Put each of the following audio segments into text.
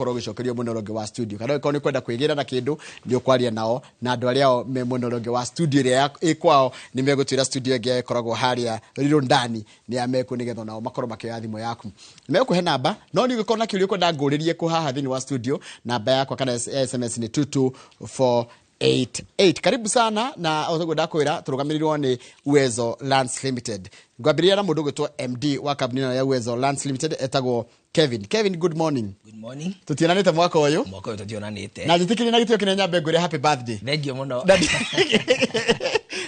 Ũgũkorwo ũgĩcokerio mwena ũrĩa ũngĩ wa studio, kana ũngĩkorwo nĩ kwenda kwĩgĩra na kĩndũ, nĩ ũkwaria nao na andũ arĩa ao me mwena ũrĩa ũngĩ wa studio ĩrĩa ĩ kwao. Nĩ megũtwĩra studio ĩngĩ ĩkoragwo harĩa Riro ndani nĩ ya mekuo, nĩgetha onao makorwo makĩoya thimũ yaku. Nĩ mekũhe namba, no nĩ ũngĩkorwo na kĩũria ũkwenda ngũrĩrie kũ haha thĩinĩ wa studio, namba yakwa kana SMS nĩ 22488. Karibu sana. Na otoguo ndakwĩra, tũrũgamĩrĩirwo nĩ Uwezo Lands Limited. Ngwambĩrĩria na mũndũ ũgwĩtwo MD wa kambuni ĩno ya Uwezo Lands Limited, etagwo Kevin. Kevin, good morning. Good morning. Tũtionanĩte mwaka ũyũ. Mwaka ũyũ tũtionanĩte. Na njĩtĩkĩrie na gĩtĩo kĩnene nyambe ngwĩre happy birthday. Thank you mũno.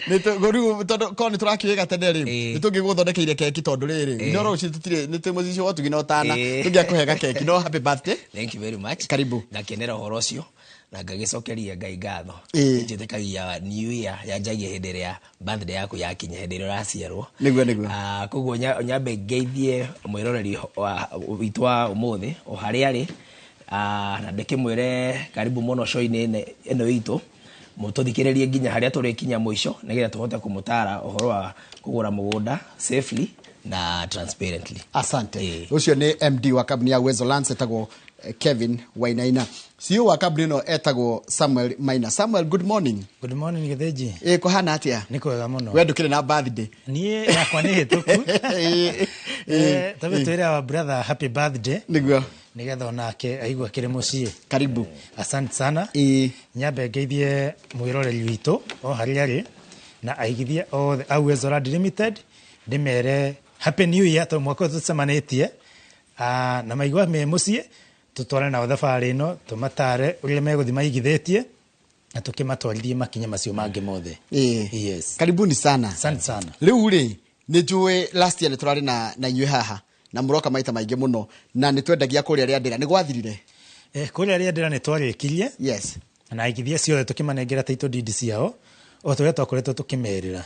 Rĩu tondũ korwo nĩ tũrakĩũĩ tene rĩ, nĩ tũngĩgũthondekeire keki, tondũ rĩrĩ no rũciũ tũtirĩ nĩ twĩ mũcicio wa tugi na ũtana tũngĩakũhe keki, no happy birthday. Thank you very much. Karibu. Ngakenera ũhoro ũcio na ngagĩcokeria Ngai ngatho. Njĩtĩkagia new year yanjagia hĩndĩ ĩrĩa birthday yaku yakinya, hĩndĩ ĩrĩa ũraciarwo. Nĩguo nĩguo. Koguo nyambe ngeithie mwĩroreri witũ wa ũmũthĩ o harĩa arĩ, na ndĩkĩmwĩre karibu mũno show-inĩ ĩno itũ, mũtũthikĩrĩrie nginya harĩa tũrĩkinya mũico, nĩgetha tũhote kũmũtara ũhoro wa kũgũra mũgũnda safely na transparently. Asante. Ũcio nĩ MD wa kambuni ya Uwezo Lands, etagwo Kevin Wainaina. CEO wa kambuni ĩno etagwo Samuel Maina. Samuel, good morning. Good morning, Gĩthĩnji. Ĩ kũhana atĩa? Nĩ kwega mũno. We ndũkĩrĩ na birthday? Niĩ yakwa nĩ hĩtũku. Tabe twĩre our brother happy birthday. Nĩgetha onake aigua akĩrĩ mũciĩ. Karibu. Asante sana. Nyambe ngeithie mwĩroreri witũ o harĩa arĩ na aigithia othe a Uwezo Land Limited, ndĩmere happy new year, tondũ mwaka ũyũ tũcemanĩtie. Na maigua me mũciĩ, tũtwarane nao thabarĩ ĩno, tũmatare ũrĩa megũthiĩ maigithĩtie na tũkĩmatwarithie makinya macio mangĩ mothe. Yes. Karibuni sana. Asante sana. Rĩu rĩ, nĩ njũĩ last year nĩ tũrarĩ na inyuĩ haha na mũroka maita maingĩ mũno, na nĩ twendagia kũrĩa Rĩandĩra. Nĩ gwathirire? Kũrĩa Rĩandĩra nĩ twarĩkirie na aigithia ciothe tũkĩmanengera title deed ciao o ta ũrĩa twakoretwo tũkĩmerĩra,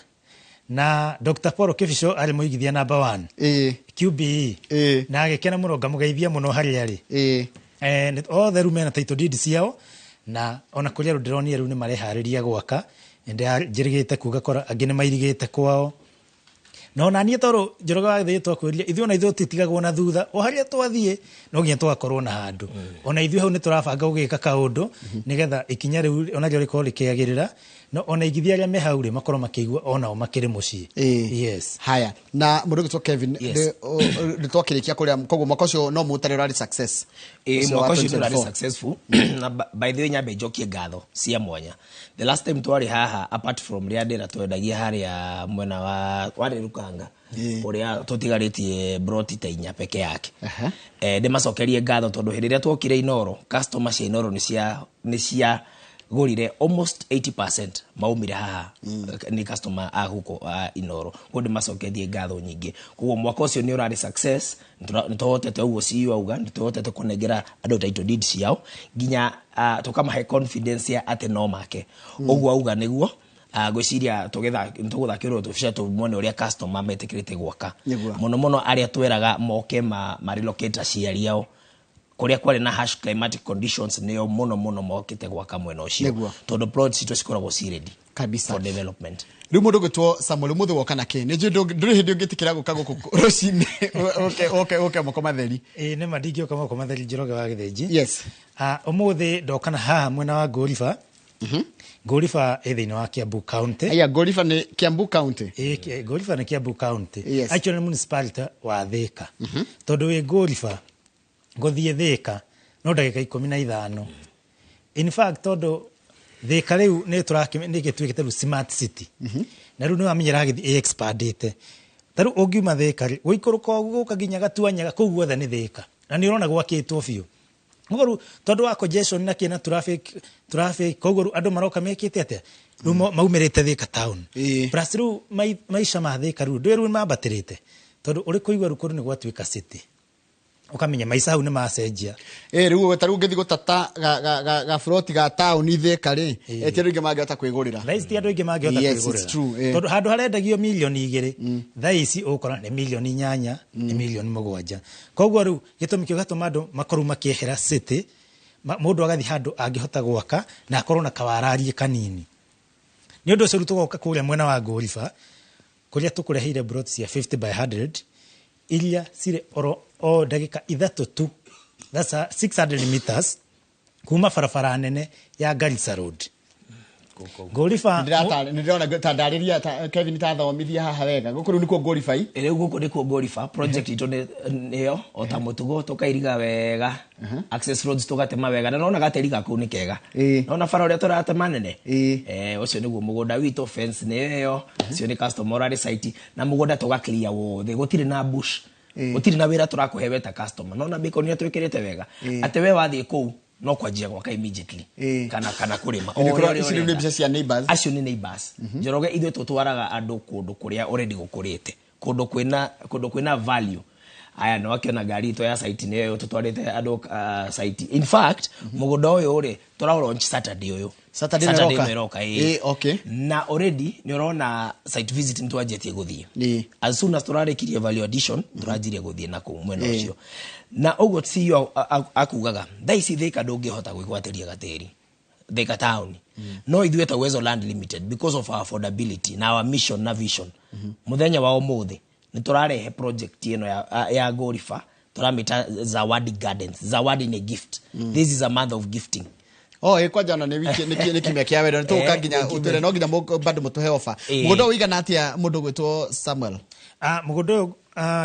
na Dr. Paul Kibicho arĩ mũigithia number one QBE na agĩkena mũno, ngamũgeithia mũno harĩa arĩ. Othe rĩu mena title deed ciao, na ona kũrĩa rĩu ndĩronire rĩu nĩ mareharĩria gwaka. Njĩrĩgĩte kuga kora angĩ nĩ mairigĩte kwao, na ona niĩ tondũ Njoroge wa Gĩthĩnji twakwĩrire ithuĩ ona ithuĩ tũtitigagwo na thutha, o harĩa twathiĩ no nginya tũgakorwo na handũ. Ona ithuĩ hau nĩ tũrabanga gũgĩka kaũndũ nĩgetha ikinya rĩu onarĩo rĩkorwo rĩkĩagĩrĩra, no ona igithia arĩa me hau rĩ makorwo makĩigua onao makĩrĩ mũciĩ. Yes. Haya, na mũndũ ũgwĩtwo Kevin, Yes. nĩ twakĩrĩkia kũrĩa, koguo mwaka ũcio no mũtare ũrarĩ success. Ũcio wa Mwaka ũcio ndũrarĩ 2024. successful. Na by the way, nyambe njokie ngatho cia mwanya. The last time twarĩ haha, apart from Rĩandĩra, twendagia harĩa mwena wa warĩ Rukanga, ũrĩa tũtigarĩtie broti ta inya peke yake. Ndĩmacokerie ngatho tondũ hĩndĩ ĩrĩa twokire Inoro, customer cia Inoro nĩ cia gũrire almost 80% maumire haha, nĩ customer a gũkũ a Inoro. Koguo ndĩmacokerie ngatho nyingĩ. Koguo mwaka ũcio nĩ ũrarĩ success. Nĩ tũhotete ũguo CEO auga, nĩ tũhotete kũnengera andũ title deed ciao nginya tũkamahe confidence ya atĩ no make ũguo auga nĩguo. Ngwĩciria tũgũthakĩrwo tũbica tũmone ũrĩa customer metĩkĩrĩte gwaka. Mũno mũno arĩa tweraga moke ma relocate aciari ao kũrĩa kwarĩ na harsh climatic conditions, nĩo mũno mũno mokĩte gwaka mwena ũcio, tondũ plots citũ cikoragwo ci ready for development. Rĩu mũndũ ũgwĩtwo Samuel, ũmũthĩ woka na kĩ? Nĩ njũĩ ndũrĩ hĩndĩ ũngĩtĩkĩra gũka gũkũ rũcinĩ ũke ũke moko matheri. Ĩĩ nĩma, ndingĩũka moko matheri, Njoroge wa Gĩthĩnji. Ũmũthĩ ndokana haha mwena wa Ngũriba. Ngũriba ĩ thĩinĩ wa Kiambu County. Aya, Ngũriba nĩ Kiambu County? Ĩ, Ngũriba nĩ Kiambu County. Actually nĩ municipality wa Thika, tondũ wĩ Ngũriba gũthiĩ Thika no ndagĩka 15. In fact, tondũ Thika rĩu nĩ nĩ gĩtuĩkĩte rĩu smart city, na rĩu nĩ wamenya ĩragĩthiĩ ĩ expandĩte. Ta rĩu ũngiuma Thika rĩ, gũikũrũka ũguo gũka nginya Gatuanyaga, kũu guothe nĩ Thika, na nĩ ũrona gwakĩtwo biũ. Koguo rĩu tondũ wa congestion na kĩ na traffic, koguo rĩu andũ maroka mekĩte atĩa? Rĩu maumĩrĩte Thika town. Plus rĩu maica ma Thika rĩu ndũĩ rĩu mambatĩrĩte, tondũ ũrĩ kũigua rĩu kũndũ nĩ gwatuĩka city, ũkamenya maica hau nĩ macenjia. Ĩ rĩu ta rĩu ũngĩthiĩ gũtata ga plot ga taũni Thika rĩ, ti andũ aingĩ mangĩhota kwĩgũrĩra. Thaa ici ti andũ aingĩ mangĩhota kwĩgũrĩra. It's true. Tondũ handũ harendagio 2 mirioni, thaa ici ũgũkora nĩ 8 mirioni, nĩ 7 mirioni. Koguo rĩu gĩtũmi kĩu gatũma andũ makorwo makĩehera city, mũndũ agathiĩ handũ angĩhota gwaka na akorwo na kawararie kanini. Nĩ ũndũ ũcio rĩu tũgoka kũrĩa mwena wa Ngũriba, kũrĩa tũkũreheire plot cia 50 by 100 iria cirĩ oro o ndagĩka 3 tu. That's a 600 meters kuma barabara nene ya Garissa Road. Ngoriba Nĩndĩrona ta ndarĩria ta Kevin ta thomithia haha wega. Gũkũ rĩu nĩkuo Ngoriba i. Rĩu gũkũ nĩkuo Ngoriba project itũ nĩyo o ta mũtugo tũkairiga wega, access roads tũgatema wega, na nona gatĩri gaku nĩ kega. Nona bara ũrĩa tũratema nene. Ũcio nĩguo mũgũnda witũ, fence nĩ ĩyo, ũcio nĩ customer ũrarĩ site, na mũgũnda tũga clear wothe, gũtirĩ na bush. Gũtirĩ na wĩra tũrakũhe we ta customer. Nona bacon nĩ twĩkĩrĩte wega. Atĩ we wathiĩ kũu no kwanjia gwaka immediately. Kana kũrĩma. Nĩ O kũrĩa ũrĩa ici nĩ ũrenda. mbica cia neighbors. Acio nĩ neighbors. Njoroge ithuĩ tũtwaraga andũ kũndũ kũrĩa already gũkũrĩte, kũndũ kwĩna value. Aya no akĩona ngari itũ ya site nĩyo tũtwarĩte andũ site. In fact, mũgũnda ũyũ rĩ, tũra launch Saturday ũyũ. Saturday ĩno Saturday ĩroka? ĩno ĩroka, ĩĩ. Ĩĩ, okay. Na already nĩ ũrona site visit nĩ twanjĩtie gũthiĩ. As soon as tũrarĩkirie value addition, tũranjirie gũthiĩ na kũu mwena ũcio. Na ũguo CEO akugaga, thaa ici Thika ndũngĩhota gwĩgwatĩria gatĩri. Thika town. No ithuĩ ta Uwezo Land Limited, because of our affordability na our mission na vision. Mũthenya wa ũmũthĩ nĩ tũrarehe project ĩno ya Ngoriba, tũramĩta Zawadi Gardens. Zawadi ni gift. This is a month of gifting. Oh, kwanja ona nĩ wiki, nĩ kiumia kĩa wendo. Nĩ tũgũka nginya Nĩ kiumia. ũtwĩre no nginya bado mũtũhe offer. Mũgũnda ũyũ ũigana atĩa mũndũ ũgwĩtwo Samuel? Mũgũnda ũyũ,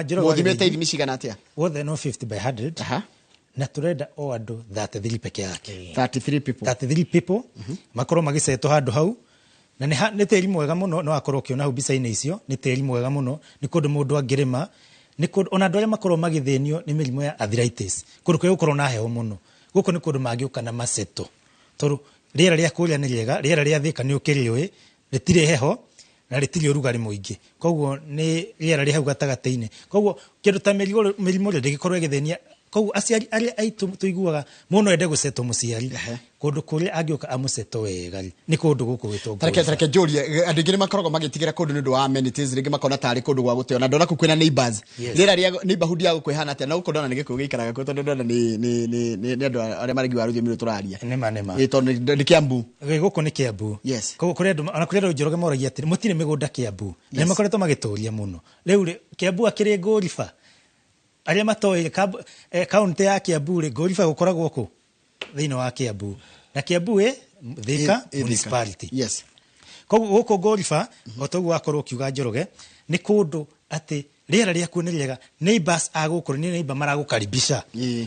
Njoroge wa Mũthimĩte Gĩthĩnji. ithimi cigana atĩa? Wothe no 50 by 100. Na tũrenda o andũ 33 peke yake. 33 people. 33 people makorwo magĩcetwo handũ hau. Na nĩ tĩri mwega mũno, no akorwo ũkĩona hau mbica-inĩ icio, nĩ tĩri mwega mũno, nĩ kũndũ mũndũ angĩrĩma, nĩ kũndũ ona andũ arĩa makorwo magĩthĩnio nĩ mĩrimũ ya arthritis, kũndũ kũrĩa gũkorwo na heho mũno. Gũkũ nĩ kũndũ mangĩũka na maceto. Tondũ rĩera rĩa kũrĩa nĩ rĩega, rĩera rĩa Thika nĩ ũkĩrĩũĩ, rĩtirĩ heho na rĩtirĩ ũrugarĩ mũingĩ. Koguo nĩ rĩera rĩ hau gatagatĩ-inĩ. Koguo kĩndũ ta mĩrimũ rĩ ndĩngĩkorwo ĩgĩthĩnia. Koguo aciari arĩa aitũ tũiguaga mũno ende gũcetwo mũciari. Kũndũ kũrĩa angĩũka amũceto wega rĩ, nĩ kũndũ gũkũ gwĩtwo Tareke, Ngoriba. tareke njũrie, andũ aingĩ nĩ makoragwo magĩtigĩra kũndũ nĩ ũndũ wa amenities, rĩngĩ makona tarĩ kũndũ gwa gũteo, na ndona kũu kwĩna neighbors. Rĩera rĩa neighborhood ya gũkũ ĩhana atĩa? Na gũkũ ndona nĩ gĩkũyũ gĩikaraga kuo, tondũ ndona nĩ andũ arĩa marĩgiwa rũthiomi rũrũ tũraria. Nĩma, nĩma. Ĩ, tondũ nĩ Kiambu. Ĩ, gũkũ nĩ Kiambu. Koguo kũrĩ andũ, ona kũrĩ andũ Njoroge moragia atĩrĩ, mũtirĩ mĩgũnda Kiambu. Na nĩ makoretwo magĩtũria mũno. Rĩu rĩ, Kiambu akĩrĩ Ngoriba. Arĩa matoĩ kaunti ya Kiambu rĩ, Ngoriba gũkoragwo kũ? Thĩinĩ wa Kiambu. Na Kiambu ĩ Thika Ĩ Thika. municipality. Koguo gũkũ Ngoriba, o ta ũguo wakorwo ũkiuga Njoroge, nĩ kũndũ atĩ rĩera rĩakuo nĩ rĩega, neighbors a gũkũ nĩ neighbor maragũkaribisha.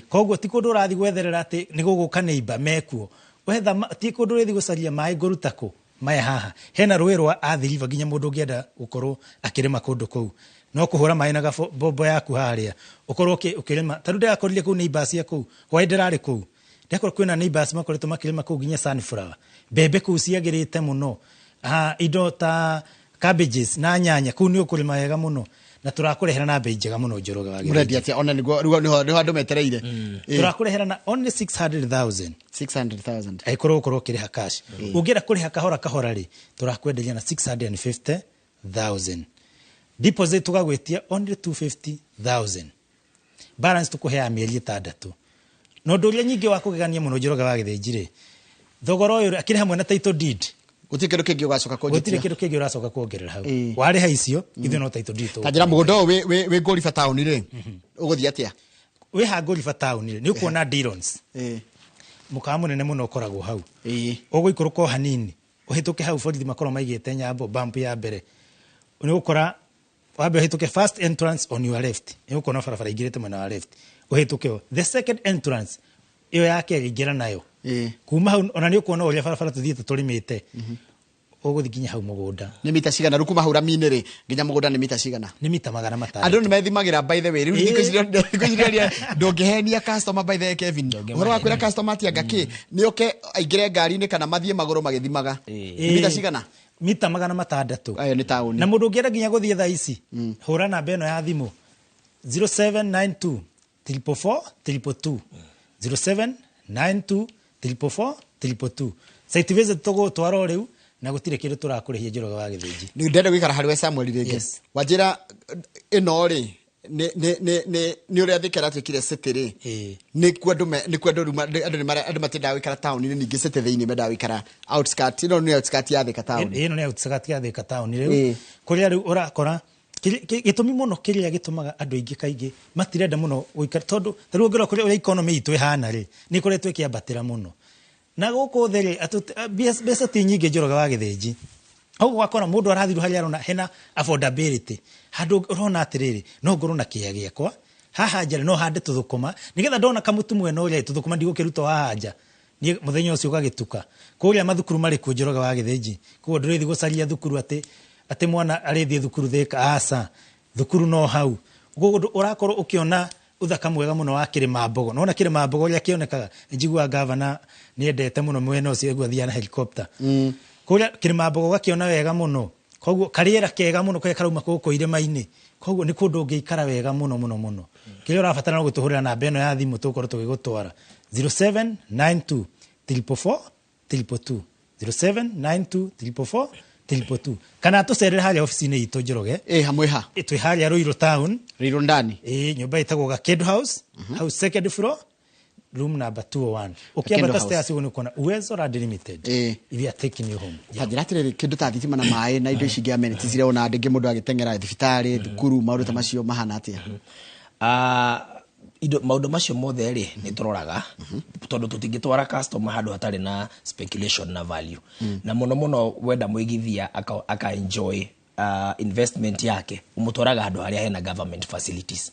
Koguo ti kũndũ ũrathiĩ gwetherera atĩ nĩ gũgũka neighbor mekuo. Wetha ti kũndũ ũrĩthiĩ gũcaria maĩ ngũruta kũ? Maya haha. Hena rũĩ rwa Athi River nginya mũndũ ũngĩenda gũkorwo akĩrĩma kũndũ kũu. No kũhũra maĩ na gabombo yaku harĩa. Ũkorwo ũkĩrĩma. Ta rĩu ndĩrakorire kũu neighbors cia kũu. Hwaĩ ndĩrarĩ kũu. Ndĩrakorwo kwĩna neighbors makoretwo makĩrĩma kũu nginya sunflower. Mbembe kũu ciagĩrĩte mũno. Indo ta cabbages na nyanya kũu nĩ ũkũrĩma wega mũno. Na tũrakũrehera na bei njega mũno Njoroge wa Gĩthĩnji. Mũrendia atĩa? Ona nĩguo, rĩu nĩho andũ metereire. Tũrakũrehera na only 600,000. 600,000. Angĩkorwo ũgũkorwo ũkĩrĩha cash. Ũngĩenda kũrĩha kahora kahora rĩ, tũrakwenderia na 650,000. Deposit tũgagwĩtia only 250,000. Balance tũkũheaga mĩeri ĩtandatũ. Na ũndũ ũrĩa nyingĩ wa kũgegania mũno Njoroge wa Gĩthĩnji rĩ, thogora ũyũ akĩrĩ hamwe na title deed. Gũtirĩ kĩndũ kĩngĩ ũgacoka kũnjĩtia. Gũtirĩ kĩndũ kĩngĩ ũracoka kuongerera hau. Warĩha icio, ithuĩ no title deed Ta njĩra mũgũnda ũyũ wĩ Ngoriba town rĩ, ũgũthiĩ atĩa? Wĩ ha Ngoriba town rĩ, nĩ ũkuona Dillons. Mũkawa mũnene mũno ũkoragwo hau. Ũgũikũrũka o hanini, ũhĩtũke hau borithi makorwo maigĩte nyambo bump ya mbere. Nĩ ũgũkora wambe ũhĩtũke first entrance on your left. Nĩ ũkuona barabara ingĩrĩte mwena wa left. Ũhĩtũke ho. The second entrance ĩyo ya kerĩ ingĩra nayo. Kuma hau ona nĩ ũkuona ũrĩa barabara tũthiĩte tũrĩmĩte. Ũgũthiĩ nginya hau mũgũnda. Nĩ mita cigana? Rĩu kuma hau rami-inĩ rĩ, nginya mũgũnda nĩ mita cigana? Nĩ mita magana matandatũ. Andũ nĩ methimagĩra by the way. Rĩu thikũ ici rĩrĩa ndũngĩhenia customer by the way, Kevin. Ndũngĩmahenia. Ũhoro wa kwĩra customer atĩ anga kĩ, nĩ oke aingĩre ngari-inĩ kana mathiĩ magũrũ magĩthimaga. Nĩ mita cigana? Mita magana matandatũ. Ayo nĩ taũni. Na mũndũ ũngĩenda nginya gũthiĩ thaa ici, hũra namba ĩno ya thimũ. Zero seven nine two, triple four, triple two. Zero seven nine two, triple four, triple two. Site visit tũgũtwara o rĩu, na gũtirĩ kĩndũ tũrakũrĩhia Njoroge wa Gĩthĩnji. Nĩ ndĩrenda gũikara harĩ we Samuel rĩngĩ. Wanjĩra ĩno rĩ, nĩ ũrĩa Thika ĩratuĩkire city rĩ. Nĩkuo andũ me-, nĩkuo andũ rĩu ma-, andũ nĩ mara-, andũ matiendaga gũikara taũni-inĩ, ningĩ city thĩinĩ mendaga gũikara outskirt. Ĩno nĩ outskirt ya Thika taũni. Ĩno nĩ outskirt ya Thika taũni rĩu. Kũrĩa rĩu ũrakora Gĩtũmi mũno kĩrĩa gĩtũmaga andũ aingĩ kaingĩ matirenda mũno gũikara, tondũ ta rĩu ũngĩrora kũrĩa ũrĩa economy itũ ĩhana rĩ, nĩ ĩkoretwo ĩkĩambatĩra mũno. Na gũkũ thĩ rĩ, mbeca ti nyingĩ Njoroge wa Gĩthĩnji. Koguo ũgakora mũndũ arathiĩ harĩa arona hena affordability. Handũ ũrona atĩrĩrĩ, no ngorwo na kĩea gĩakwa, haha nja no hande tũthũkũma, nĩgetha ndona kamũtu mwena ũrĩa tũthũkũma ndigũkĩruta o haha nja. Niĩ mũthenya ũcio ũgagĩtuka. Kũrĩa mathukuru marĩ kuo Njoroge wa Gĩthĩnji. Koguo ndũrĩthiĩ gũcaria thukuru atĩ atĩ mwana arĩthiĩ thukuru Thĩka, aca. Thukuru no hau. Koguo ũrakorwo ũkĩona ũthaka mwega mũno wa Kĩrĩma Mbogo. Nĩwona Kĩrĩma Mbogo ũrĩa kĩonekaga? Nĩnjiguaga gavana nĩendete mũno mwena ũcio aigua athiaga na helicopter. Kũrĩa Kĩrĩma Mbogo ũgakĩona wega mũno. Koguo karĩera kega mũno karĩa karauma gũkũ irĩma-inĩ. Koguo nĩ kũndũ ũngĩikara wega mũno mũno mũno. Kĩrĩa ũrabatara no gũtũhũrĩra namba ĩno ya thimũ tũgũkorwo tũgĩgũtwara. 0792 444 222. 0792 444 222. Kana tũcerere harĩa ofici-inĩ itũ Njoroge. Hamwe ha? Twĩ harĩa Ruiru town. Ruiru ndani. Nyũmba ĩtagwo Gakĩndũ House, house second floor, room number 201. Ũkĩambata stairs ũguo nĩ ũkuona Uwezo Land Limited. We are taking you home. Ta njĩra atĩrĩrĩ, kĩndũ ta thitima na maĩ na indo ici ingĩ amenities iria wona rĩngĩ mũndũ agĩteng'era thibitarĩ, thukuru, maũndũ ta macio mahana atĩa? Indo maũndũ macio mothe rĩ, nĩ tũroraga, tondũ tũtingĩtwara customer handũ hatarĩ na speculation na value. Na mũno mũno wenda mũigithia aka enjoy investment yake, ũmũtwaraga handũ harĩa hena government facilities.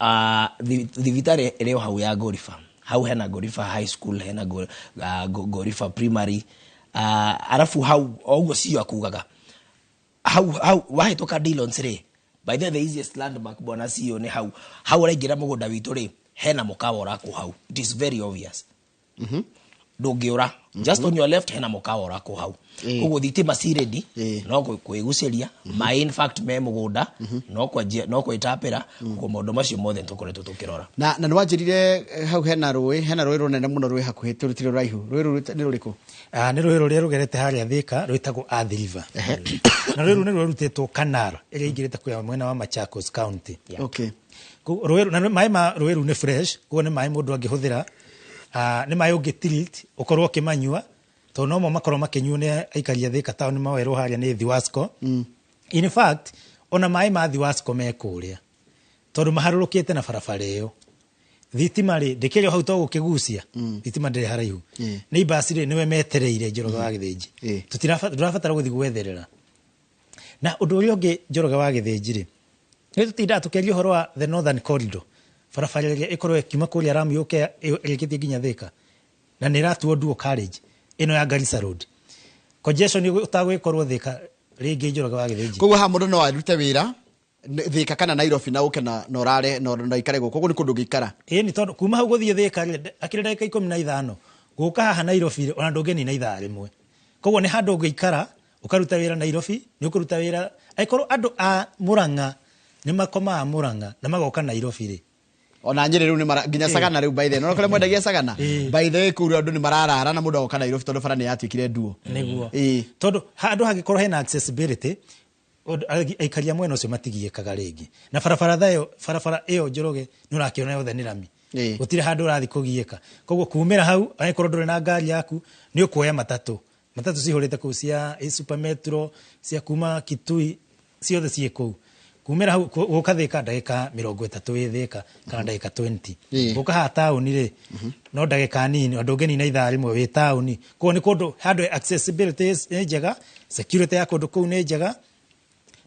Thibitarĩ ĩrĩ o hau ya Gorifa. Hau hena Gorifa High School, hena Gorifa Primary. Arafu hau oguo cio akugaga. Hau, hau wahĩtũka Dillons rĩ, by the way, the easiest landmark bwana CEO nĩ hau. Hau ũraingĩra mũgũnda witũ rĩ, hena mũkawa ũrakwo hau. It is very obvious. Ndũngĩũra. Just on your left hena mũkawa ũrakwo hau. Koguo thitima ci ready, no kwĩgucĩria. Maĩ in fact me mũgũnda, no kwanjia, no kwĩtapĩra. Koguo maũndũ macio mothe tũkoretwo tũkĩrora. Na nĩ wanjĩrire, hau hena rũĩ, hena rũĩ rũnene mũno rwĩ hakuhĩ, tũrutire rũraihu. Rũĩ rũu nĩ rũrĩkũ? Nĩ rũĩ rũrĩa rũgerete harĩa Thĩka, rwĩtagwo Athi River. Na rũĩ rũu nĩ rũrutĩtwo canal ĩrĩa ĩingĩrĩte kũrĩa mwena wa Machakos County. Koguo rũĩ rũu, na maĩ ma rũĩ rũu nĩ fresh, koguo nĩ maĩ mũndũ angĩhũthĩra. Nĩ maĩ ũngĩ treat, ũkorwo ũkĩmanyua, tondũ no mo makorwo makĩnyuo nĩ aikari a Thĩka town mawerwo harĩa nĩ Thiwasco. In fact, ona maĩ ma Thiwasco me kũrĩa, tondũ maharũrũkĩte na barabara ĩyo. Thitima rĩ, ndĩkĩrĩ o hau to gũkĩgucia. Thitima ndĩrĩ haraihu. Nĩ ibasi rĩ, nĩwe metereire Njoroge wa Gĩthĩnji. Ndũrabatara gũthiĩ gwetherera. Na ũndũ ũrĩa ũngĩ Njoroge wa Gĩthĩnji rĩ, nĩ tũtindaga tũkĩaria ũhoro wa the Northern Corridor. Barabara ĩrĩa ĩkorwo ĩkiuma kũrĩa Ramu yũke ĩrĩkĩtie nginya Thĩka. Na nĩ ĩratuo dual carriage ĩno ya Garissa Road. Congestion ũtagwĩkorwo Thĩka rĩngĩ Njoroge wa Gĩthĩnji. Koguo haha mũndũ no arute wĩra Thĩka kana Nairobi na ũke na ũrare na ũikare gũkũ, koguo nĩ kũndũ ũngĩikara. Ĩĩ, nĩ tondũ kuma hau gũthiĩ Thĩka rĩ, akĩrĩ ndagĩka ikũmi na ithano. Gũka haha Nairobi rĩ, ona ndũngĩnina ithaa rĩmwe. Koguo nĩ handũ ũngĩikara, ũkaruta wĩra Nairobi, nĩ ũkũruta wĩra. Angĩkorwo andũ a Murang'a nĩ makomaga Murang'a na magoka Nairobi rĩ. Ona Nyĩrĩ rĩu nĩ mara, nginya Sagana rĩu by the way. No kũrĩa mwendagia Sagana? By the way, kũu andũ nĩ mararara na mũndũ agoka Nairobi tondũ bara nĩ yatuĩkire nduo. Nĩguo. Tondũ handũ hangĩkorwo hena accessibility, aikari a mwena ũcio matigiĩkaga rĩngĩ. Na barabara thayo, barabara ĩyo Njoroge nĩ ũrakĩona yothe nĩ rami. Gũtirĩ handũ ũrathiĩ kũgiĩka. Koguo kumĩra hau, angĩkorwo ndũrĩ na ngari yaku, nĩ ũkuoya matatũ. Matatũ cihũrĩte kũu cia Super Metro, cia kuma Kitui, ciothe ciĩ kũu. Kumĩra hau, gũka Thĩka ndagĩka mĩrongo ĩtatũ wĩ Thĩka, kana ndagĩka 20. Gũka haha taũni rĩ, no ndagĩka nini, andũ ũngĩnina ithaa rĩmwe wĩ taũni. Koguo nĩ kũndũ handũ accessibility nĩ njega, security ya kũndũ kũu nĩ njega.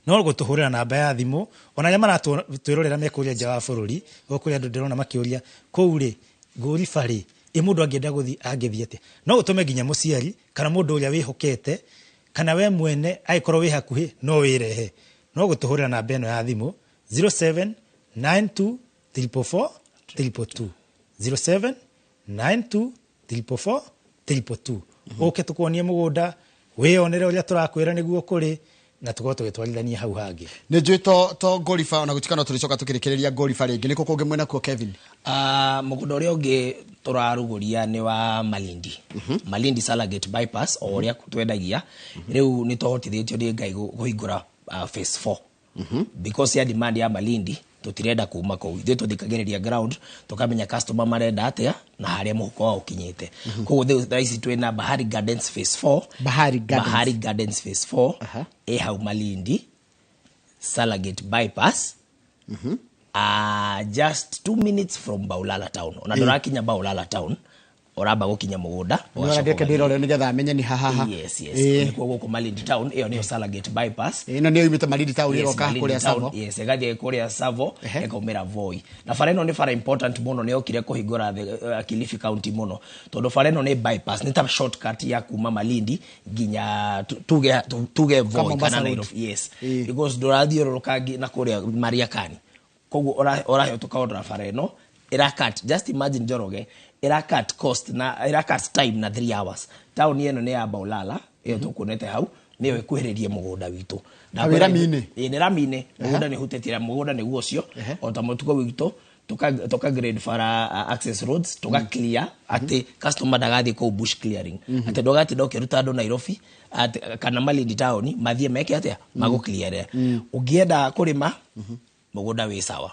No gũtũhũrĩra namba ya thimũ, ona arĩa maratwĩrorera me kũrĩa nja wa bũrũri, gũkũ kũrĩ andũ ndĩrona makĩũria, kũu rĩ, Ngũriba rĩ, ĩ mũndũ angĩenda gũthiĩ angĩthiĩ atĩa? No ũtũme nginya mũciari, kana mũndũ ũrĩa wĩhokete, kana we mwene angĩkorwo wĩ hakuhĩ no wĩrehe. No gũtũhũrĩra namba ĩno ya thimũ, zero seven nine two triple four triple two. Zero seven nine two triple four triple two. Ũke tũkuonie mũgũnda, wĩyonere ũrĩa tũrakwĩra nĩguo kũrĩ, na tũkorwo tũgĩtwarithania hau hangĩ. Nĩ njũĩ to Ngoriba, ona gũtuĩka no tũrĩcoka tũkĩrĩkĩrĩria Ngoriba rĩngĩ. Nĩ kũ kũngĩ mwena kuo, Kevin? Mũgũnda ũrĩa ũngĩ tũrarugũria nĩ wa Malindi. Malindi Salagate Bypass, o ũrĩa twendagia. Rĩu nĩ tũhotithĩtio nĩ Ngai kũhingũra phase 4. Because ya demand ya Malindi, tũtirenda kuma kũu. Ithuĩ tũthikagĩrĩria ground, tũkamenya customer marenda atĩa na harĩa mũhuko wao ũkinyĩte. Koguo thaa ici twĩna Bahari Gardens phase 4. Bahari Gardens. Bahari Gardens phase 4. Ĩ hau Malindi. Salagate bypass, just 2 minutes from Baulala town. Ona ndũrakinya Baulala town, ũramba gũkinya mũgũnda, ũgacoka Ndeke ndĩrore nĩgetha amenye nĩ hahaha. Yes, nĩkuo gũkũ Malindi town, ĩyo nĩyo Salagate bypass. Ĩno nĩyo yumĩte Malindi town Yes, ĩroka Malindi kũrĩa town, Tsavo. Yes, ĩgathiĩ kũrĩa Tsavo, ĩkaumĩra Voi. Na bara ĩno nĩ bara important mũno, nĩ yokire kũhingũra the Kilifi County mũno, tondũ bara ĩno nĩ bypass, nĩ ta shortcut ya kuma Malindi nginya tuge Voi Mombasa kana Road. Nairobi. Yes, because ndũrathiũrũrũka na kũrĩa Mariakani. Koguo ũrahĩtũka ona bara ĩno ĩra cut, just imagine Njoroge, ĩra cut cost na ĩra cut time na 3 hours. Town ĩno nĩ ya Baulala, ĩyo tũkuonete hau, nĩyo ĩkuhĩrĩrie mũgũnda witũ. Hau ĩ rami-inĩ? Ĩ nĩ rami-inĩ, mũgũnda nĩ ũhutĩtie, mũgũnda nĩguo ũcio, o ta mũtugo witũ, tuka grade bara, access roads, tuka clear atĩ customer ndagathiĩ kũu bush clearing, atĩ ndũgatinda ũkĩruta andũ Nairobi atĩ, kana Malindi town mathiĩ meke atĩa magũ-clear. Ũngĩenda kũrĩma mũgũnda wĩ sawa.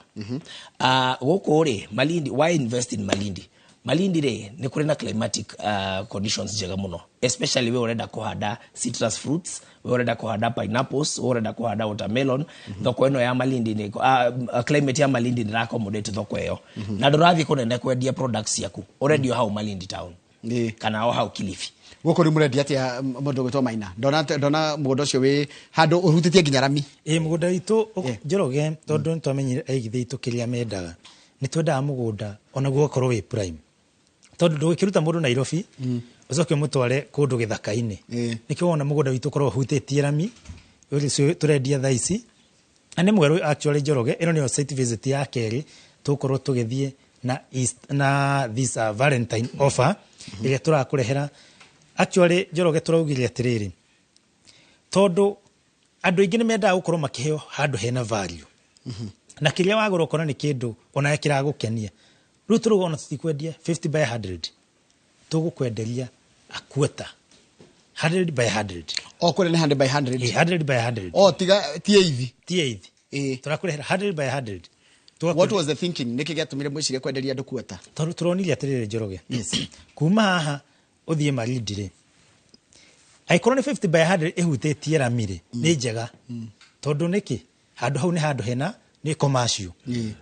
Gũkũ rĩ Malindi, why invest in Malindi? Malindi rĩ nĩ kũrĩ na climatic conditions njega mũno, especially we ũrenda kũhanda citrus fruits, we ũrenda kũhanda pineapples, we ũrenda kũhanda watermelon. Thoko ĩno ya Malindi nĩ climate ya Malindi nĩ accommodate thoko ĩyo, na ndũrathiĩ kũnene kwendia products ciaku, ũrendio hau Malindi town kana o hau Kilifi. Gũkũ rĩu mũrendia atĩa, mũndũ ũgwĩtwo Maina? Ndona mũgũnda ũcio wĩ handũ ũhutĩtie nginya rami. Ĩ mũgũnda witũ, Njoroge, tondũ nĩ twamenyire aigithia aitũ kĩrĩa mendaga, nĩ twendaga mũgũnda onaguo ũgakorwo wĩ prime, tondũ ndũgĩkĩruta mũndũ Nairobi ũcoke ũmũtware kũndũ gĩthaka-inĩ. Nĩkĩo wona mũgũnda witũ ũkorwo ũhutĩtie rami. Ũcio tũrendia thaa ici na nĩ mwerũ actually, Njoroge. Ĩno nĩyo site visit ya kerĩ tũgũkorwo tũgĩthiĩ na East, na this Valentine offer ĩrĩa tũrakũrehera. Actually Njoroge, tũraugire atĩrĩrĩ, tondũ andũ aingĩ nĩ mendaga gũkorwo makĩheo handũ hena value, na kĩrĩa wagũra ũkona nĩ kĩndũ onawe kĩragũkenia. Rĩu tũrauga ona tũtikwendia 50 by 100, tũgũkwenderia a quarter, 100 by 100. O kũrĩa nĩ 100 by 100? Ĩ, 100 by 100. O tiga ti eithi? Ti eithi. Tũrakũrehera 100 by 100. What was the thinking? Nĩkĩ gĩatũmire mwĩcirie kwenderia andũ quarter? Tondũ tũronire atĩrĩrĩ Njoroge, kuma haha ũthiĩ Malindi rĩ, angĩkorwo nĩ 50 by 100 ĩhutĩtie rami rĩ, nĩ njega, tondũ nĩkĩ handũ hau nĩ handũ hena nĩ commercial,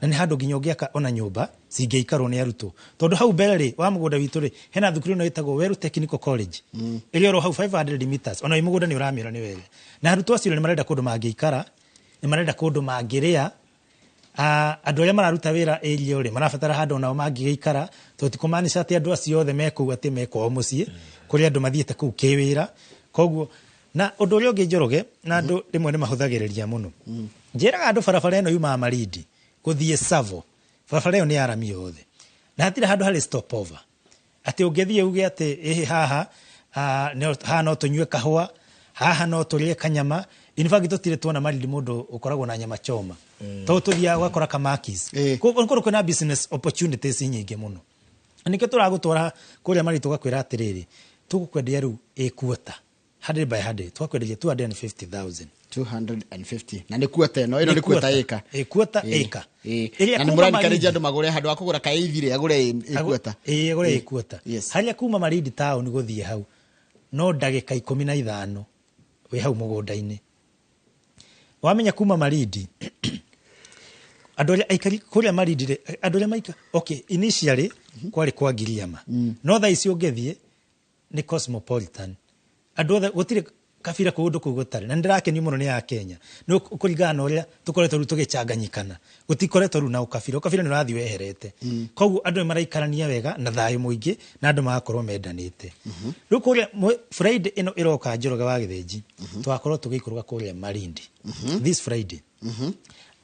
na nĩ handũ nginya ũngĩaka ona nyũmba cingĩikarwo nĩ arutwo, tondũ hau mbere rĩ wa mũgũnda witũ rĩ, hena thukuru ĩno ĩtagwo Weru Technical College ĩrĩa oro hau 500 meters. Ona wĩ mũgũnda nĩ ũramĩona nĩ wega, na arutwo acio nĩ marenda kũndũ mangĩikara, nĩ marenda kũndũ mangĩrĩa. Andũ arĩa mararuta wĩra area rĩ, marabatara handũ onao mangĩgĩikara, tondũ ti kũmaanisha atĩ andũ acio othe me kũu atĩ me kwao mũciĩ, kũrĩ andũ mathiĩte kũu kĩwĩra. Koguo na ũndũ ũrĩa ũngĩ Njoroge, na andũ rĩmwe nĩ mahũthagĩrĩria mũno, njĩraga andũ barabara ĩno yumaga Malindi gũthiĩ Tsavo, barabara ĩyo nĩ ya rami yothe, na hatirĩ handũ harĩ stopover atĩ ũngĩthiĩ uge atĩ ĩhĩ haha, haha no tũnyue kahũa, haha no tũrĩe kanyama. In fact tũtirĩ tuona Malindi mũndũ ũkoragwo na nyama choma, tondũ tũthiaga ũgakora kamakis. Koguo kũndũ kwĩna business opportunities nyingĩ mũno. Nĩkĩo tũragũtwara kũrĩa Malindi, tũgakwĩra atĩrĩrĩ, tũgũkwenderia rĩu ĩ quarter, 100 by 100, tũgakwenderia 250,000. 250, na nĩ quarter ĩno nĩ quarter ĩka? Ĩ quarter ĩka. Ĩrĩa Na nĩ kuma mũranikaria Malindi- andũ magũre handũ ha kũgũra kaithi rĩ, agũre ĩ quarter. Ĩ, agũre ĩ quarter. Harĩa kuma Malindi town gũthiĩ hau no ndagĩka 15 wĩ hau mũgũnda-inĩ. Wamenya kuma Malindi, andũ arĩa aikari kũrĩa Malindi rĩ, andũ arĩa maika, okay, initially kwarĩ kwa Ngiriama, no thaa ici ũngĩthiĩ nĩ cosmopolitan, andũ othe, gũtirĩ kabira kũndũ kũu gũtarĩ. Na nĩ ndĩrakenio mũno nĩ ya Kenya nĩ kũringana na ũrĩa tũkoretwo rĩu tũgĩchanganyikana, gũtikoretwo rĩu na ũkabira, ũkabira nĩ ũrathiĩ weherete. Koguo andũ nĩ maraikarania wega na thayũ mũingĩ, na andũ magakorwo mendanĩte. Rĩu kũrĩa Friday ĩno ĩroka, Njoroge wa Gĩthĩnji, tũgakorwo tũgĩikũrũka kũrĩa Malindi this Friday.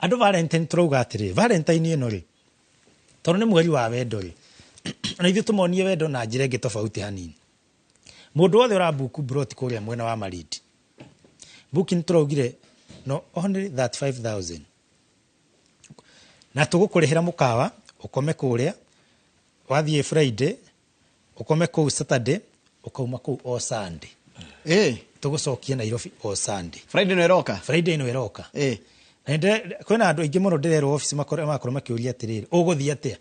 Andũ Valentine, tũrauga atĩrĩ, Valentine ĩno rĩ, tondũ nĩ mweri wa wendo rĩ, na ithuĩ tũmonie wendo na njĩra ĩngĩ tofauti hanini. Mũndũ wothe ũrabuku broti kũrĩa mwena wa Malindi, booking tũraugire no only 35000, na tũgũkũrĩhĩra mũkawa ũkome kũrĩa. Wathiĩ Friday, ũkome kũu Saturday, ũkauma kũu o Sunday. Tũgũcokia Nairobi o Sunday. Friday ĩno ĩroka? Friday ĩno ĩroka. Na kwĩna andũ aingĩ mũno ndĩrerwo ofici magakorwo makĩũria atĩrĩrĩ, ũgũthiĩ atĩa?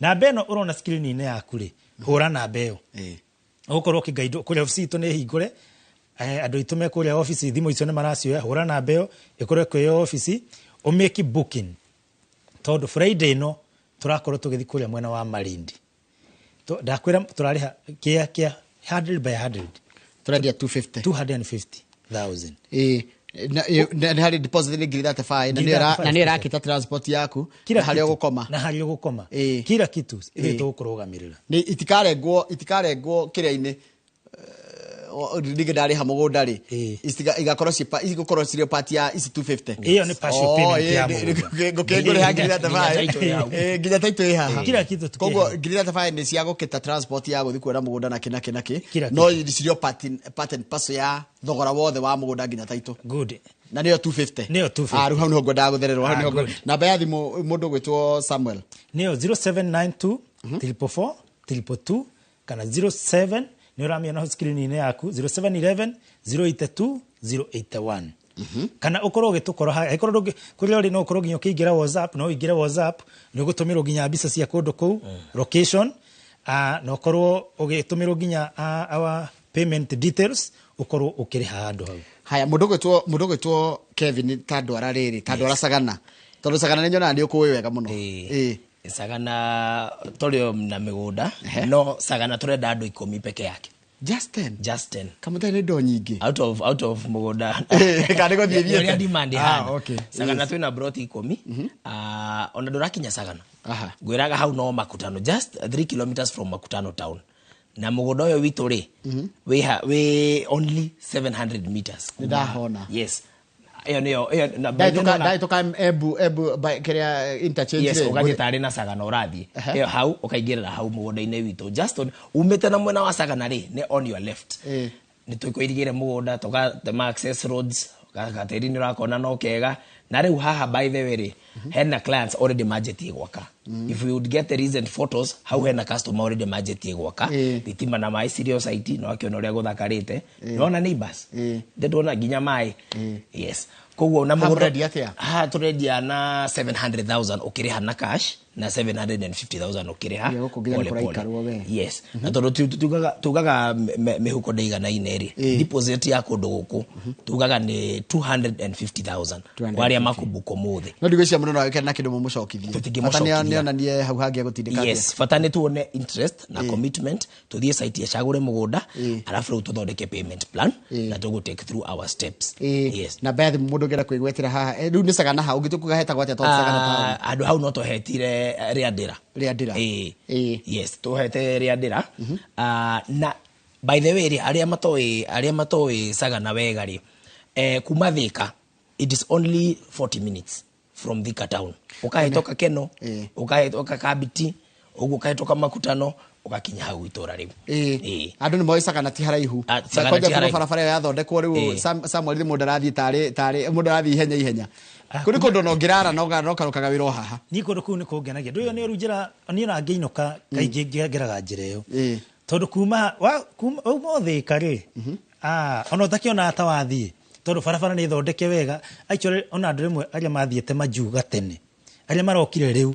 Namba ĩno ũrona screen-inĩ yaku rĩ, hũra namba ĩyo, ũgũkorwo ũkĩgaidwo kũrĩa ofici itũ nĩ hingũre. Andũ aitũ me kũrĩa ofici, thimũ icio nĩ maracioya, hũra namba ĩyo ĩkorwo kwĩ ofici, ũmake booking, tondũ Friday ĩno tũrakorwo tũgĩthiĩ kũrĩa mwena wa Malindi. Ndakwĩra tũrarĩha kĩa kĩa 100 by 100. Tũrendia 250. 250,000. Ĩĩ, na nĩ harĩ deposit nĩ ngiri 35, na nĩyo 35. Na nĩyo ĩrakĩta transport yaku Kila na harĩa kitu. ũgũkoma. Na harĩa ũgũkoma. Kila kitu ithuĩ tũgũkũrũgamĩrĩra. Nĩ itikarengwo kĩrĩa-inĩ, ningĩ ndarĩha mũgũnda rĩ, igakorwo igũkorwo cirĩ part ya ici 250? Ĩyo nĩ partial Oh, payment ya mũgũnda. Ngũkĩngũrĩha ngiri Nginya 35. title ĩ hau. Ĩĩ, nginya title ĩ haha. Kila kitu tukĩ Koguo haha. ngiri 35 nĩ cia gũkĩta transport ya gũthiĩ kuona mũgũnda na kĩ na kĩ na kĩ, Kila no kitu. cirio part and parcel ya thogora wothe wa mũgũnda nginya title. Good. Na nĩyo 250? Nĩyo 250. Ah, rĩu hau nĩho ngwendaga gũthererwo, hau Ah, nĩho good. Namba ya thimũ, mũndũ ũgwĩtwo Samuel? Nĩyo 0792 444 222 kana 07, nĩ ũramĩona hau screen-inĩ yaku, 0711 082 081, kana ũkorwo ũgĩtũkora haha angĩkorwo ndũngĩ kũrĩa ũrĩ, no ũkorwo nginya ũkĩingĩra WhatsApp, no ũingĩre WhatsApp, nĩ ũgũtũmĩrwo nginya mbica cia kũndũ kũu, location, na ũkorwo ũgĩtũmĩrwo nginya our payment details, ũkorwo ũkĩrĩha handũ hau. Haya, mũndũ ũgwĩtwo Kevin, ta ndwara rĩrĩ, ta ndwara Sagana, tondũ Sagana nĩ nyonaga nĩ ũkũĩ wega mũno. Ĩĩ. Sagana tũrĩ o na mĩgũnda, no Sagana tũrenda andũ 10 peke yake. Just 10? Just 10. Kamũtai, nĩ ndo nyingĩ. Out of mũgũnda. Kana nĩ gũthiĩ Nĩ ũrĩa thiĩte? demand Ah, ihana. Sagana twĩna broti 10. Ah, ona ndũrakinya Sagana. Ngwĩraga hau no Makutano, just 3 kilometers from Makutano town, na mũgũnda ũyũ witũ rĩ, wĩ only 700 meters. Nĩ ndahona. Yes, ĩyo nĩyo ĩyo Ndahĩtũka, ndahĩtũka Embu kĩrĩa interchange Yes. rĩ, Ũgathiĩ tarĩ na Sagana ũrathiĩ ĩyo hau, ũkaingĩrĩra hau mũgũnda-inĩ witũ, just on umĩte na mwena wa Sagana rĩ, nĩ on your left. Nĩ tũkwĩrigĩre mũgũnda, tũgatema access roads, gatĩri nĩ ũrakona no kega. Na rĩu haha, by the way rĩ, hena clients already manjĩtie gwaka. If we would get the recent photos, hau hena customer already manjĩtie gwaka. Thitima na maĩ cirĩ o site, no akĩona ũrĩa gũthakarĩte, nĩwona neighbors, ndĩndona nginya maĩ. Yes, koguo na Haha mũgũnda mũrendia atĩa? Haha tũrendia na 700,000 ũkĩrĩha na cash, na 750,000 ũkĩrĩha Ĩ, gũkũ nginya nĩ pole pole. kũraikarwo we. Yes, na tondũ tugaga mĩhuko ndĩiganaine rĩ, deposit ya kũndũ gũkũ tugaga nĩ 250,000 kwa arĩa makũbuka ũmũthĩ. No ndigwĩciria mũndũ no agĩkene na kĩndũ mũmũcokithie. Tũtingĩmũcokithia. Bata nĩonanie hau hangĩ agũtindĩka atĩa. Yes, bata nĩ tuone interest na commitment, tuthiĩ site ĩcagũre mũgũnda, arabu rĩu tũthondeke payment plan na tũgũ take through our steps. Yes. Namba ya thimũ, mũndũ ũngĩenda kwĩgwetera haha, rĩu nĩ Sagana ha ũngĩtua kuga hetagwo atĩa, tondũ Sagana town? Ah, handũ hau no tũhetire Rĩandĩra. Rĩandĩra. Ĩĩ. Yes, tũhete Rĩandĩra. Ah, na by the way rĩ, arĩa matoĩ Sagana wega rĩ, kuma Thika it is only 40 minutes from Thika town, ũkahĩtũka Keno, ũkahĩtũka Kabiti ũguo, ũkahĩtũka Makutano, ũgakinya hau itũra rĩu. Ĩĩ. Andũ nĩ moĩ Sagana ti haraihu. Ah, Sagana Kwanja ti kuma haraihu. barabara ĩyo yathondekwo rĩu, Samuel, mũndũ arathiĩ tarĩ mũndũ arathiĩ ihenya ihenya. Kũrĩ kũndũ ona ũngĩrara no ũkarũkaga wĩra o haha. Niĩ kũndũ kũu nĩ kũngenagia, ndũĩ nĩ rĩu njĩra niĩ ona ngĩinũka kaingĩ ngeraga njĩra ĩyo, tondũ kuma wauma Thĩka rĩ, ona ũtakĩonaga ta wathiĩ, tondũ barabara nĩ thondeke wega. Actually, ona andũ rĩmwe arĩa mathiĩte majuu gatene, arĩa marokire rĩu,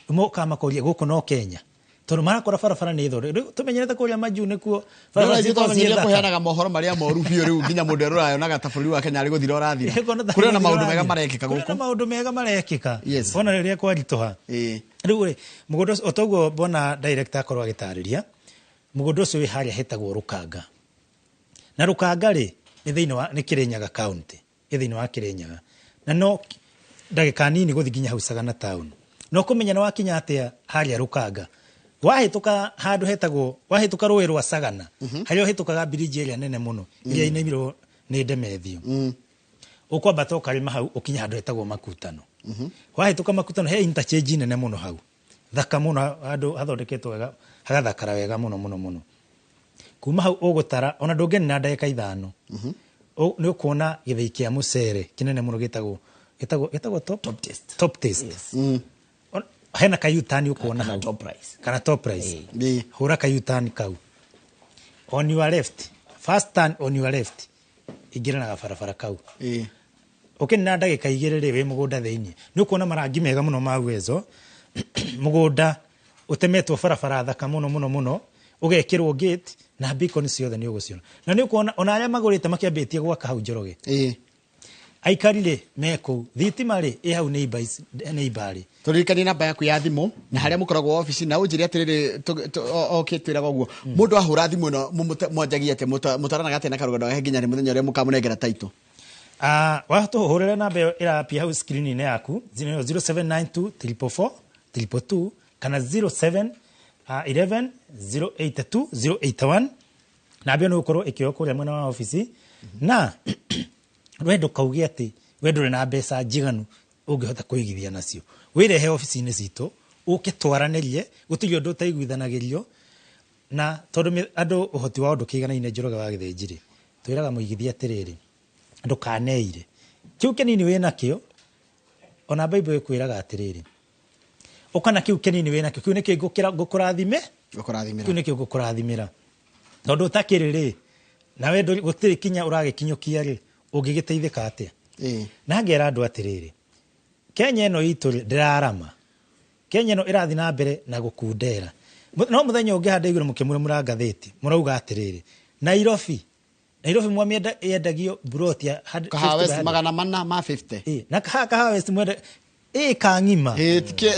mokaga makoria gũkũ no Kenya, tondũ marakora barabara nĩ thondeke. Rĩu tũmenyerete kũrĩa majuu nĩkuo barabara Ithuĩ cikoragwo nĩ twacĩria thaka. kũheanaga mohoro marĩa moru biũ, rĩu nginya mũndũ erũra yonaga ta bũrũri wa Kenya arĩ gũthira ũrathira. Ũkona ta Kũrĩ ona maũndũ ũrathira. mega marekĩka Kũrĩ gũkũ. na maũndũ mega marekĩka. Ona rĩrĩa kwaritũha, rĩu rĩ, mũgũnda ũcio, o toguo mbona director akorwo agĩtarĩria, mũgũnda ũcio wĩ harĩa hetagwo Rũkanga, na Rũkanga rĩ, nĩ thĩinĩ wa, nĩ Kĩrĩnyaga county, ĩ thĩinĩ wa Kĩrĩnyaga, na no ndagĩka nini gũthiĩ nginya hau Sagana town. No kũmenya nĩ wakinya atĩa harĩa Rũkanga, wahĩtũka handũ hetagwo, wahĩtũka rũĩ rwa Sagana, harĩa ũhĩtũkaga bridge ĩrĩa nene mũno ĩrĩa inaimirwo nĩ Ndemethio, ũkwambata ũkarĩma hau ũkinye handũ hetagwo Makutano. Wahĩtũka Makutano, he interchange nene mũno hau, thaka mũno, handũ hathondeketwo wega, hagathakara wega mũno mũno mũno. Kuma hau ũgũtara ona ndũngĩnina ndagĩka 5, nĩ ũkuona gĩthĩi kĩa mũcere kĩnene mũno gĩtagwo top, Top Taste. Top Taste. Yes. Hena ka U-turn ũkuona Kana hau. Top Price. Kana Top Price. Hũra ka U-turn kau on your left, first turn on your left, ingĩra na gabarabara kau. Ũkĩnina ndagĩka 2 rĩ, wĩ mũgũnda thĩinĩ. Nĩ ũkuona marangi mega mũno ma Uwezo, mũgũnda ũtemetwo barabara thaka mũno mũno mũno, ũgekĩrwo gate. Na beacon ciothe nĩ ũgũciona. Na nĩ ũkuona ona arĩa magũrĩte makĩambĩtie gwaka hau Njoroge. Aikari rĩ me kũu, thitima rĩ ĩ hau neighbor rĩ. Tũririkanie namba yaku ya thimũ na harĩa mũkoragwo ofici, na ũnjĩre atĩrĩrĩ, okĩtwĩraga ũguo mũndũ ahũra thimũ ĩno mwanjagia atĩa, mũtwaranaga atĩa na karũgano gake nginya rĩ mũthenya ũrĩa mũkamũnengera title? Watũhũrĩre namba ĩyo ĩrapia hau screen-inĩ yaku, 0792 444 222 kana 07 11 082 081. Namba ĩyo nĩ gũkorwo ĩkĩoywo kũrĩa mwena wa ofici. Na we ndũkauge atĩ we ndũrĩ na mbeca njiganu ũngĩhota kũigithia nacio, wĩrehe ofici-inĩ citũ ũke twaranĩrie, gũtirĩ ũndũ ũtaiguithanagĩrio. Na tondũ andũ ũhoti wao ndũkĩiganaine, Njoroge wa Gĩthĩnji rĩ, twĩraga mũigithia atĩrĩrĩ, ndũkaneire kĩu kĩnini wĩnakĩo. Ona Bible ĩkwĩraga atĩrĩrĩ, ũkana kĩu kĩnini wĩnakĩo, kĩu nĩkĩo ngũkũrathime, Ngũkũrathimĩra. Kĩu nĩkĩo ngũkũrathimĩra, tondũ ũtakĩrĩ rĩ, nawe gũtirĩ kinya ũragĩkinyũkia rĩ, ũngĩgĩteithĩka atĩa? Na ngera andũ atĩrĩrĩ, Kenya ĩno itũ rĩ, ndĩrarama. Kenya ĩno ĩrathiĩ na mbere na gũkundera. No mũthenya ũngĩ handa igũrũ mũkĩmũrĩmũra ngathĩti, mũrauga atĩrĩrĩ, Nairobi mwamienda yendagio broti ya Kahawa 50 by West 100. 450. Na Kahawa West mwenda ĩka ng'ima. Tikie,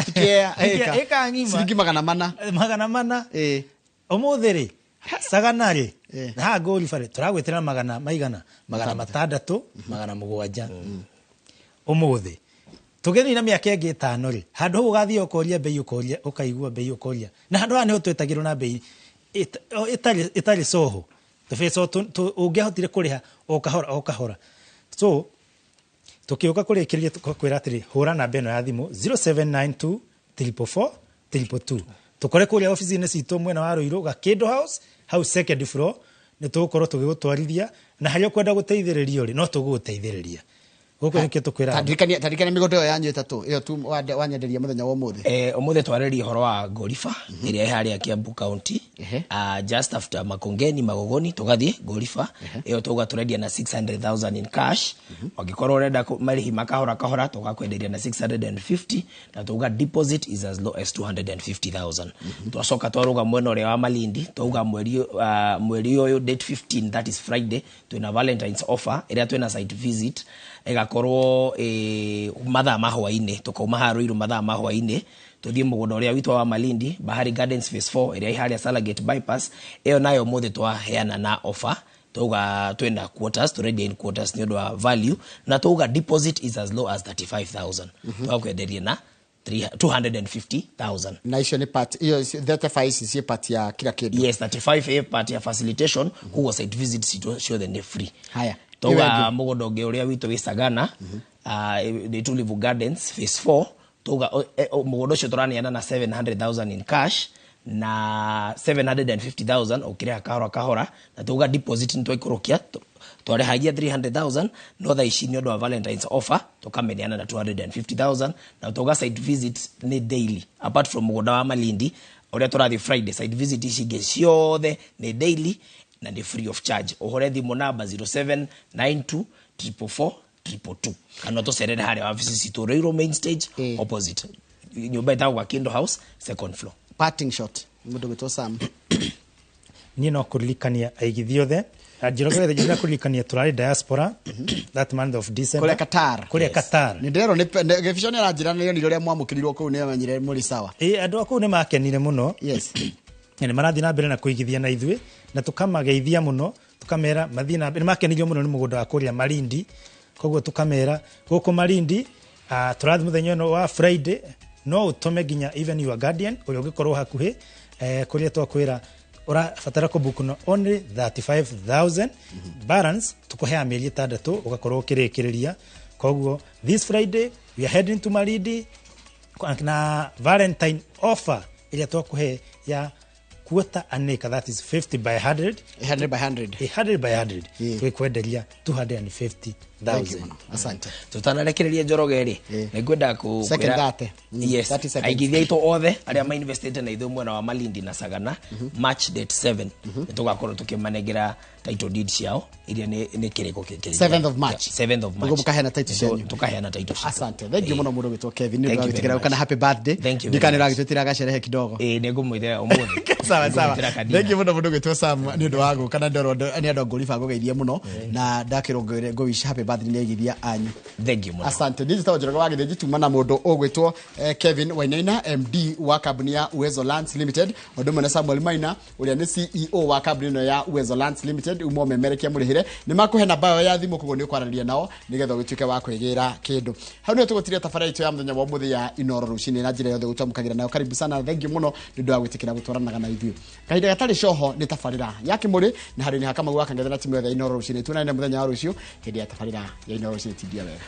Ĩka ng'ima. Ciringi 400. 400. Ũmũthĩ rĩ, Sagana rĩ, na haha Ngũriba rĩ, tũragwĩtĩra magana maigana, 600, 700. Ũmũthĩ. Tũgĩthiĩ na mĩaka ĩngĩ 5 rĩ, handũ hau ũgathiĩ ũkoria bei, ũkoria, ũkaigua bei, ũkoria. Na handũ haha nĩho twetagĩrwo na bei ĩtarĩ coho. Tũbeca ũngĩahotire kũrĩha o kahora, o kahora. So, tũkĩũka kũrĩkĩrĩria tũkakwĩra atĩrĩ, hũra namba ĩno ya thimũ, 0792 444 222. Tũkore kũrĩa ofici-inĩ citũ mwena wa Ruiru, Gakĩndũ House, hau second floor, nĩ tũgũkorwo tũgĩgũtwarithia, na harĩa ũkwenda gũteithĩrĩrio rĩ, no tũgũgũteithĩrĩria. Gũkũ nĩkĩo tũkwĩra. Taririkania mĩgũnda ĩyo yanyu ĩtatũ, ĩyo tu wanyenderia mũthenya wa ũmũthĩ. Ũmũthĩ twarĩria ũhoro wa Ngoriba, ĩrĩa ĩ harĩa Kiambu County. Just after Makongeni, Magogoni, tũgathiĩ Ngoriba. Ĩyo tũga tũrendia na 600,000 in cash. Ũngĩkorwo ũrenda marĩhi makahora kahora, tũgakwenderia na 650, na tũga deposit is as low as 250,000. Twacoka twarũga mwena ũrĩa wa Malindi, twauga mweri ũyũ date 15, that is Friday, twĩna Valentine's offer, ĩrĩa twĩna site visit, ĩgakorwo, mathaa ma hwaĩ-inĩ, tũkauma haha Ruiru mathaa ma hwaĩ-inĩ, tũthiĩ mũgũnda ũrĩa witũ wa Malindi, Bahari Gardens Phase 4, ĩrĩa ĩ harĩa Salagate Bypass. Ĩyo nayo ũmũthĩ twaheana na offer, twauga twĩna quarters, tũrendia in quarters nĩ ũndũ wa value, na twauga deposit is as low as 35,000. Twakwenderia na 250,000. Na icio nĩ part, iyo 35 ici ciĩ part ya kila kĩndũ. Yes, 35 ĩ part ya facilitation, koguo site visit citũ ciothe nĩ free. Haya. Twauga Ĩyo ĩngĩ. mũgũnda ũngĩ ũrĩa witũ wĩ Sagana, the Tulivu Gardens Phase 4, twauga, mũgũnda ũcio tũraneana na 700,000 in cash, na 750,000 ũkĩrĩha kahora kahora, na twauga deposit nĩ twaikũrũkia, twarĩhagia 300,000, no thaa ici nĩ ũndũ wa Valentine's offer tũkamĩneana na 250,000, na twauga site visit nĩ daily, apart from mũgũnda wa Malindi ũrĩa tũrathiĩ Friday, site visit ici ingĩ ciothe nĩ daily na nĩ free of charge. Ũhũre thimũ namba 0792 444 222, kana tũcerere harĩa wabici citũ Ruiru main stage, opposite nyũmba ĩtagwo Gakindo House, second floor. Parting shot, mũndũ gwĩtwo Sam. Niĩ no kũririkania aigithia othe, Njoroge Gĩthĩnji, nĩ kũririkania tũrarĩ diaspora that month of December. Kũrĩa Qatar. Kũrĩa Qatar. Nĩ ndĩrerwo nĩ Gĩbico nĩ aranjĩra nĩ onire ũrĩa mwamũkĩrirwo kũu, nĩ amenyire mũrĩ sawa. Andũ a kũu nĩ makenire mũno. Na nĩ marathiĩ na mbere na kũigithia na ithuĩ, na tũkamageithia mũno, tũkamera mathiĩ na mbere. Nĩ makenirio mũno nĩ mũgũnda wa kũrĩa Malindi, koguo tũkamera gũkũ Malindi, tũrathiĩ mũthenya ũyũ wa Friday, no ũtũme nginya even your guardian ũrĩa ũngĩkorwo hakuhĩ, kũrĩa twakwĩra ũrabatara kũbook no only 35,000 balance, tũkũheaga mĩeri 6 ũgakorwo ũkĩrĩkĩrĩria. Koguo this Friday we are heading to Malindi na Valentine offer ĩrĩa twakũhe ya quarter an acre, that is 50 by 100. 100 by 100. 100 by 100. Twĩkwenderia 250 Thank you mũno. Asante. Tutanarekereria Njoroge rĩ, nĩ ngwenda Second 30. Yes, 30 seconds. Aigithia aitũ othe arĩa mainvestĩte na ithuĩ mwena wa Malindi na Sagana, March date 7 nĩ tũgakorwo tũkĩmanengera title deed ciao iria nĩ kĩrĩko kĩkĩ. 7th of March. 7th of March. Nĩguo mũkaheana title cianyu. Tũkaheana title citũ. Asante. Thank you mũno mũndũ gwĩtwo Kevin nĩ Thank ũndũ wa you very gwĩtĩkĩra gũka na much. happy birthday. Thank you very Ndikana much. ũragĩtwĩtĩra gacerehe kidogo. Ĩĩ, nĩ ngũmwĩtĩra ũmũthĩ. Sawa sawa. Nĩngũmwĩtĩra kadina. Thank you mũno mũndũ gwĩtwo Sam nĩ ũndũ wa gũka na ndorwo nĩ andũ a ngũriba ngũgeithie mũno na ndakĩrwo ngũ wish happy birthday nĩ aigithia anyu. Thank you mũno. Asante. Niĩ njĩtagwo Njoroge wa Gĩthĩnji, tuma na mũndũ ũgwĩtwo Kevin Wainaina, MD wa kambuni ya Uwezo Lands Limited, ũndũ ũmwe na Samuel Maina ũrĩa nĩ CEO wa kambuni ĩno ya Uwezo Lands Limited, uma ũmemerekia mũrĩhĩre nĩ makũhe namba yao ya thimũ, koguo nĩ ũkwaranĩria nao nĩgetha ũgĩtuĩke wa kwĩgĩra kĩndũ. Hau nĩho tũgũtiria tabarĩra itũ ya mũthenya wa ũmũthĩ ya Inoro rũcinĩ na njĩra yothe gũtwamũkagĩra nayo. Karibu sana, thank you mũno nĩ ũndũ wa gwĩtĩkĩra gũtwaranaga na ithuĩ kahinda gatarĩ coho. Nĩ tabarĩra ya kĩmũrĩ na handũ-inĩ ha Kamau wa Kang'ethe na timu yothe ya Inoro rũcinĩ, tuonane mũthenya wa rũciũ hĩndĩ ya tabarĩra ya Inoro rũcinĩ. Tindia wega.